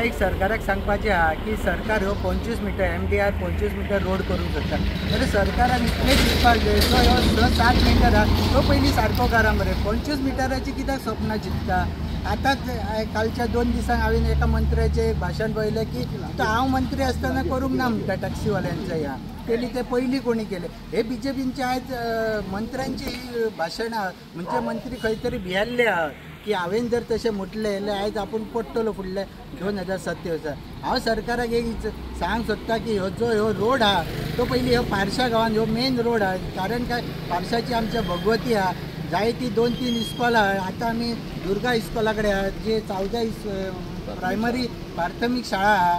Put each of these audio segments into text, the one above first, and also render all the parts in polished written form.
म्हाका एक सरकाराक सांगपाचें आहा की सरकार ह्यो 25 मिटर MDR 25 metre road करूंक शकता, जाल्यार सरकारान इतलें चिंतपाक जाय जो ह्यो 6-7 मिटर आहा तो पयलीं सारको करा मरे. 25 मिटराची कित्याक सपनां चिंतता? आतांच कालच्या 2 दिसांक हांवें एका मंत्र्याचें एक भाशण पळयलें की तो हांव मंत्री आसतना करूंक ना म्हणटा टॅक्सीवाल्यांचो ह्या केली ते पयलीं कोणी केले. हे बीजेपींचे आयज मंत्र्यांची भाशणां म्हणजे मंत्री खंय तरी भियेल्ले आहात की हांवें जर तशें म्हटलें जाल्यार आयज आपूण पडटलो फुडले 2027 वर्सा. हांव सरकाराक एक सांग सोदता की ह्यो जो ह्यो रोड आहा तो पयलीं ह्यो पारशा गांवांत ह्यो मेन रोड आहा, कारण काय पारशाची आमच्या भगवती आहा, जायती 2-3 इस्कॉलां आहा. आतां आमी दुर्गा इस्कॉला कडेन आहा, जे 14 प्रायमरी प्राथमीक शाळा आहा,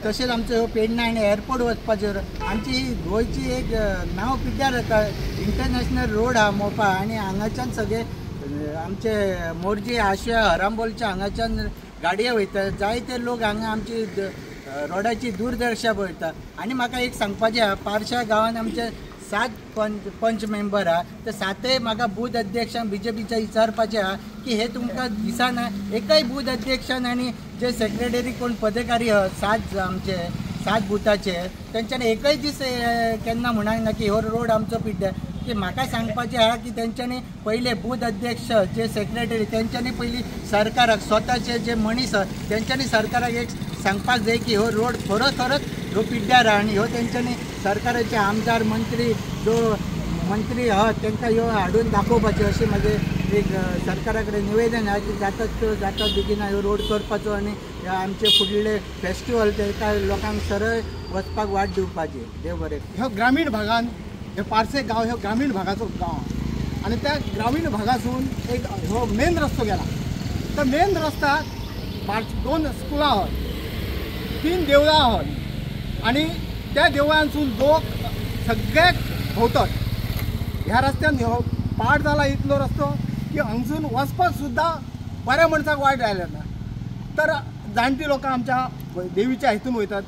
तशेंच आमचो ह्यो पेडणा आनी एअरपोर्ट वचपाचेर आमची गोंयची एक नांव पिड्ड्यार जाता. इंटरनॅशनल रोड आहा मोपा आनी हांगाच्यान सगळे आमचे मोरजी आशिया हरांबोलच्या हांगाच्यान गाडयो वयता, जायते लोक हांगा आमची रोडाची दूरदर्शा पळयता. आनी म्हाका एक सांगपाचें आहा, पारशा गांवांत आमचे 7 पंच मेंबर आहा, ते 7 म्हाका बूथ अध्यक्षांक बीजेपीच्या विचारपाचें आहा की हे तुमकां दिसना एकय बूथ अध्यक्षान आनी जे सेक्रेटरी कोण पदाधिकारी आहा 7 आमचे 7 बुथाचे तेंच्यांनी एकय दीस केन्ना म्हणूंक ना की हो रोड आमचो पिड्ड्यार. की म्हाका सांगपाचें आहा की तेंच्यांनी पयले बूथ अध्यक्ष जे सेक्रेटरी तेंच्यांनी पयलीं सरकाराक स्वताचे जे मनीस आहा तेंच्यांनी सरकाराक एक सांगपाक जाय की हो रोड खरोखरच ह्यो पिड्ड्यार आहा आनी ह्यो तेंच्यांनी सरकाराचे आमदार मंत्री जो मंत्री आहा तांकां ह्यो हाडून दाखोवपाचें अशें म्हाजें एक सरकारा कडेन निवेदन आहा की जाता त्यो जाता बेगीन ह्यो रोड करपाचो आनी आमचे फुडले फेस्टिवल ताका लोकांक सरळ वचपाक वाट दिवपाची. देव बरें. ह्यो ग्रामीण भागान हे पार्से गांव ह्यो ग्रामीण भागाचो गांव आनी त्या ग्रामीण भागासून एक हो मेन रस्तो गेला. तर मेन रस्ता 2 स्कुलां आहात, 3 देवळां आहात आनी त्या देवळांसून लोक सगळ्याक भोंवतात. ह्या रस्त्यान ह्यो पाड जाला इतलो रस्तो की हांगसून वचपाक सुद्दां बऱ्या मनशाक वायट जायलें ना. तर जाणटी लोकां आमच्या देवीच्या हितून वयतात,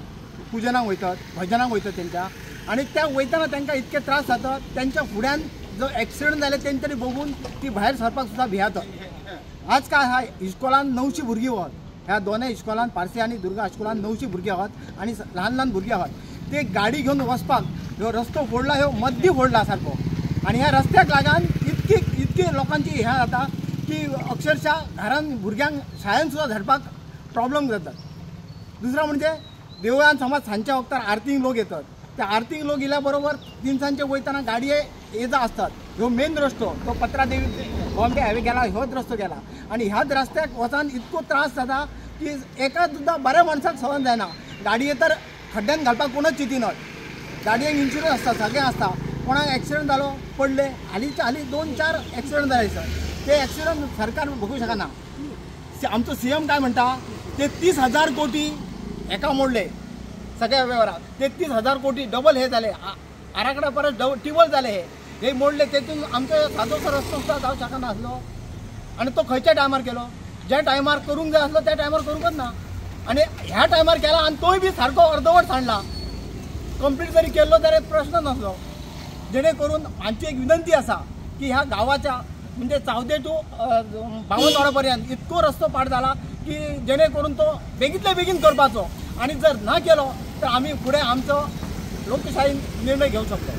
पुजनाक वयतात, भजनाक वयतात तेंच्या, आनी त्या वयतना तांकां इतके त्रास जातात. तेंच्या फुड्यान जो एक्सिडंट जाले तेंच्यांनी बघून ती भायर सरपाक सुद्दां भियातात. आज काय आहा इस्कॉलान 900 भुरगीं आहात, ह्या दोनय इस्कॉलान पार्से आनी दुर्गा इस्कॉलान 900 भुरगीं आहात आनी ल्हान ल्हान भुरगीं आहात. ते गाडी घेवन वचपाक ह्यो रस्तो फोडला, ह्यो मद्दी फोडला सारको, आनी ह्या रस्त्याक लागून इतकी इतकी लोकांची ह्या जाता की अक्षरशः घरान भुरग्यांक शाळेन सुद्दां धाडपाक प्रॉब्लम जातात. दुसरा म्हणजे देवळान समज सांजच्या वक्तार आरतींक लोक येतात, त्या आरतींक लोक येयल्या बरोबर तिनसांचे वयतना गाडये येजा आसतात. ह्यो मेन रस्तो तो पत्रादेवी बॉम्बे हायवे गेला, ह्योच रस्तो गेला आनी ह्याच रस्त्याक वचान इतको त्रास जाता की एका सुद्दां बऱ्या मनशाक सहन जायना. गाडये तर खड्ड्यान घालपाक कोणच चिंतिनात, गाडयेक इन्शुरन्स आसता, सगळें आसता. कोणाक एक्सिडंट जालो पडले, हालींच्या हालीं 2-4 एक्सिडंट जाले सर, ते एक्सिडंट सरकार बघू शकना. आमचो CM काय म्हणटा, ते 30,000 कोटी एका मोडले सगळ्या वेव्हारात, 33,000 कोटी डबल हे जाले, आराखडा परत टिबल जाले, हे मोडले. तेतून आमचो सादोसो रस्तो सुद्दां जावंक शकना आसलो. आनी तो खंयच्या टायमार केलो, ज्या टायमार करूंक जाय आसलो त्या टायमार करूंकच ना, आनी ह्या टायमार केला आनी तोय बी सारको अर्दवट सांडला. कंप्लीट जरी केल्लो जाल्यार प्रश्न नासलो. जेणे करून आमची एक विनंती आसा की ह्या गांवाच्या म्हणजे 14 to 52 वाडा पर्यंत इतको रस्तो पाड जाला की जेणे करून तो बेगींतले बेगीन करपाचो, आनी जर ना केलो तर आमी फुडें आमचो लोकशाही निर्णय घेवंक शकतो.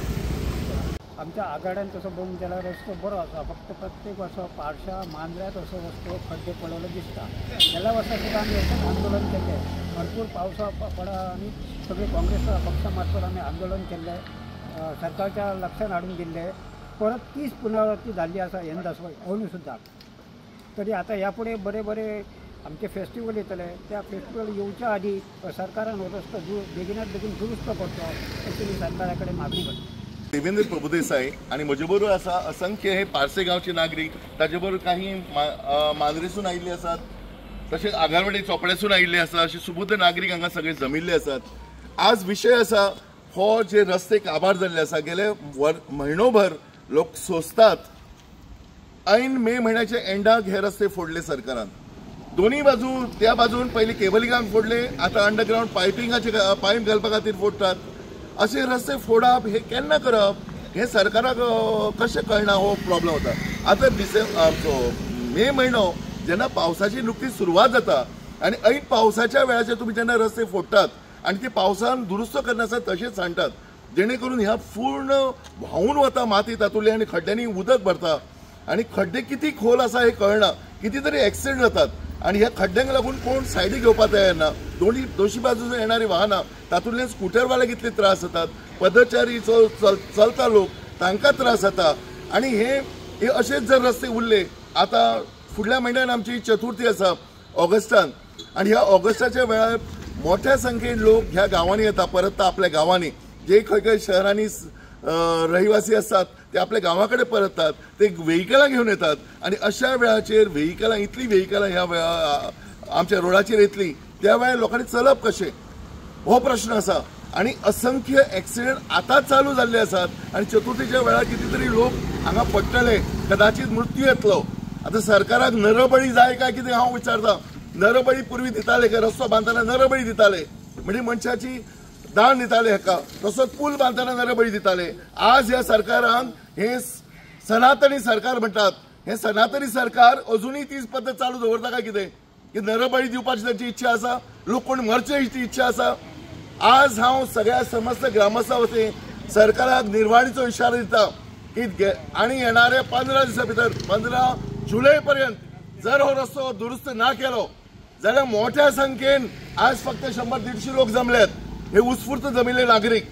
आमच्या आगाड्यान तसो पळोवंक गेल्यार रस्तो बरो आसा, फक्त प्रत्येक वर्सा पारशा मांद्र्यात असो रस्तो खड्डे पडलेले दिसता. गेल्या वर्सा सुद्दां आमी अशेंच आंदोलन केल्लें, भरपूर पावसा पडा आनी सगळे काँग्रेस पक्षा मार्फत आमी आंदोलन केल्लें, सरकारच्या लक्षात हाडून दिल्लें. परत तीच पुनरावृत्ती जाल्ली आसा यंदा अंदू सुद्दां. तरी आतां ह्या फुडें बरे बरे आमचे फेस्टिवल येतले, त्या फेस्टिवल येवच्या आदी सरकारान हो रस्तो बेगिनात बेगीन दुरुस्त करचो अशी मी सरकारा कडेन मागणी करता. देवेंद्र प्रभुदेसाई आनी म्हजे बरोबर आसा असंख्य हे पार्से गांवचे नागरीक, ताजे बरोबर काही मांद्रेसून आयिल्ले आसात, तशेंच आगारवाडी चोपड्यासून आयिल्ले आसा, अशे सुबुद्ध नागरीक हांगा सगळे जमिल्ले आसात. आज विशय आसा हो जे रस्ते काबार जाल्ले आसा, गेले म्हयनोभर लोक सोंसतात. ऐन मे म्हयन्याच्या एंडाक हे रस्ते फोडले सरकारान, दोन्ही बाजू, त्या बाजून पयलीं केबलिंगाक फोडले, आतां अंडरग्रावंड पायपिंगाचे पायप घालपा खातीर फोडटात. अशे रस्ते फोडप हे केन्ना करप हे सरकाराक कशें कळना, हो प्रॉब्लम जाता. आतां आमचो मे म्हयनो जेन्ना पावसाची नुकतीच सुरवात जाता आनी ऐन पावसाच्या वेळाचेर तुमी जेन्ना रस्ते फोडटात आनी ते पावसान दुरुस्त करनासतना तशेंच सांडटात, जेणे करून ह्या पूर्ण व्हांवून वता माती तातूंतली आनी खड्ड्यांनी उदक भरता आनी खड्डे किती खोल आसा हे कळना, किती तरी एक्सिडेंट जातात आनी ह्या खड्ड्यांक लागून कोण सायडी घेवपाक तयार ना. दोनी दोशी बाजून येणारी वाहनां तातूंतल्यान स्कुटरवाले कितले त्रास जातात, पदचारी चलता लोक तांकां त्रास जाता. आनी हे अशेच जर रस्ते उरले, आतां फुडल्या म्हयन्यान आमची चतुर्थी आसा ऑगस्टान, आनी ह्या ऑगस्टाच्या वेळार मोठ्या संख्येन लोक ह्या गांवांनी येता, परत आपल्या गांवांनी जे खंय खंय शहरांनी रहिवासी आसात ते आपल्या गांवा कडेन परततात, ते व्हेकलां घेवन येतात आनी अशा वेळाचेर व्हेकलां इतलीं व्हेकलां ह्या वेळा आमच्या रोडाचेर येतली त्या वेळार लोकांनी चलप कशें हो प्रश्न आसा. आनी असंख्य एक्सिडेंट आतांच चालू जाल्ले आसात आनी चतुर्थीच्या वेळार कितें तरी लोक हांगा पडटले, कदाचीत मृत्यू येतलो. आतां सरकाराक नरबळी जाय काय कितें हांव विचारता. नरबळी पूर्वी दिताले काय रस्तो बांदतना नरबळी दिताले, म्हणजे मनशाची दान दिताले हेका, तसोच पूल बांदतना नरबळी दिताले. आज ह्या सरकारान हे सनातनी सरकार म्हणटात, हे सनातनी सरकार अजुनूय तीच पद्दत चालू दवरता काय कितें, की नरबळी दिवपाची तांची इच्छा आसा, लोक कोण मरचे ही इच्छा आसा. आज हांव सगळ्या समस्त ग्रामस्थां वतीन सरकाराक निर्वाणीचो इशारो दिता की आनी येणाऱ्या 15 दिसां भितर 15 जुलय पर्यंत जर हो रस्तो दुरुस्त ना केलो जाल्यार मोठ्या संख्येन आज फक्त 100-150 लोक जमल्यात, हे उत्स्फूर्त जमिल्ले नागरीक.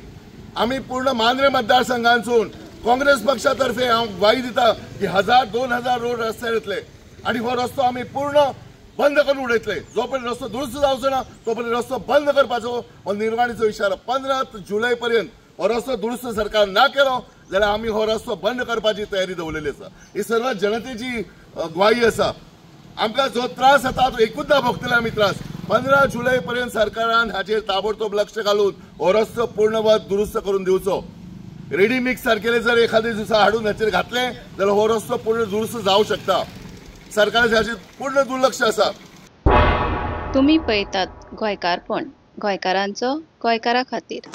आमी पूर्ण मांद्रे मतदारसंघांतसून काँग्रेस पक्षातर्फे हांव ग्वाही दिता की 1000-2000 रोड रस्त्यार येतले आनी हो रस्तो आमी पूर्ण बंद करून उडयतले. जो पर्यंत रस्तो दुरुस्त जावचो ना तो पर्यंत रस्तो बंद करपाचो हो निर्वाणीचो इशारो. 15 जुलय पर्यंत हो रस्तो दुरुस्त सरकार ना केलो जाल्यार आमी हो रस्तो बंद करपाची तयारी दवरलेली आसा. ही सर्व जनतेची ग्वाही आसा. आमकां जो त्रास जाता तो एकूचदा भोगतले आमी त्रास. 15 जुलय पर्यंत सरकारान हाचेर ताबडतोब लक्ष घालून हो रस्तो पूर्णवत दुरुस्त करून दिवचो. रेडी मिक्स सारकेले जर एखादे दिसा हाडून हाचेर घातले जाल्यार हो रस्तो पूर्ण दुरुस्त जावं शकता. सरकाराचें हाचेर पूर्ण दुर्लक्ष आसा. तुमी पळयतात गोंयकारपण, गोंयकारांचो गोंयकारा खातीर.